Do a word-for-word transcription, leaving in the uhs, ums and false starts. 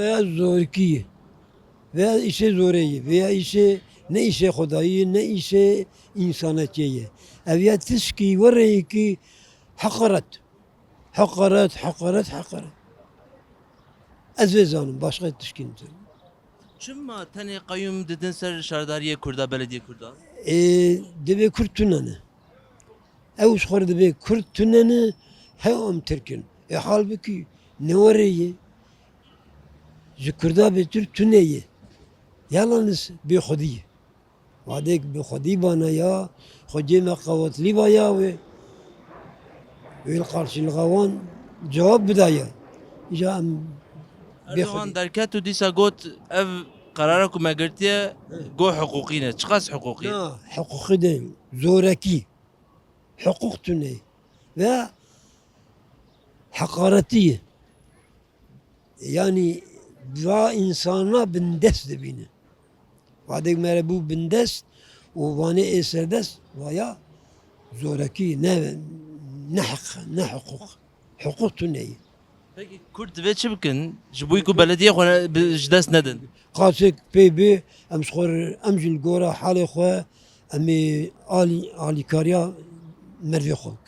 Veya zorkî ye. Veya îşê zorê ye. Veya îşê ne îşê xwedayî ye, ne îşê însanetiyê ye. Ev ya tişkî wereyê kî heqaret. Heqaret, heqaret, heqaret. Ez vê zanim, başqa tişkî nizanim. Çima tenê qeyûm didin ser şardariyê Kurda, belediyê Kurda? Ê, divê Kurd tune ne. Ew ji xwe re dibê Kurd tune ne, hew em Tirk in. Ê halbikî ne werê ye. Ji Kurda bêtir tune ye. Yalaniz bê xwedî ye. Vadek bi xwedî bana ya, xwediyê me qewetlî ba ya wê. Wê li qarşî li xewan cewab bida ya. Îja em bê Erdogan xwedî. Derket û dîsa got, ev qerara ku me girtiye, got hiqûqî ne. Çiqas hiqûqî? Na, hiqûqî değil. Zorekî. Hiqûq tune. Ve heqaretî ye. Yanî va însana bindest dibîne. Vadek mere bû bindest û vanê ê serdest, vaya zorekî, ne, ne heq, ne hiqûq. Hiqûq tune ye. Peki Kurd divê çi bikin? Ji bo ku belediyê xwe ne, bi, ji dest nedin. Qasek pê bê, em ji xwe re, em jî li gora halê xwe, em ê alî, alîkariya mervê xwe bikin.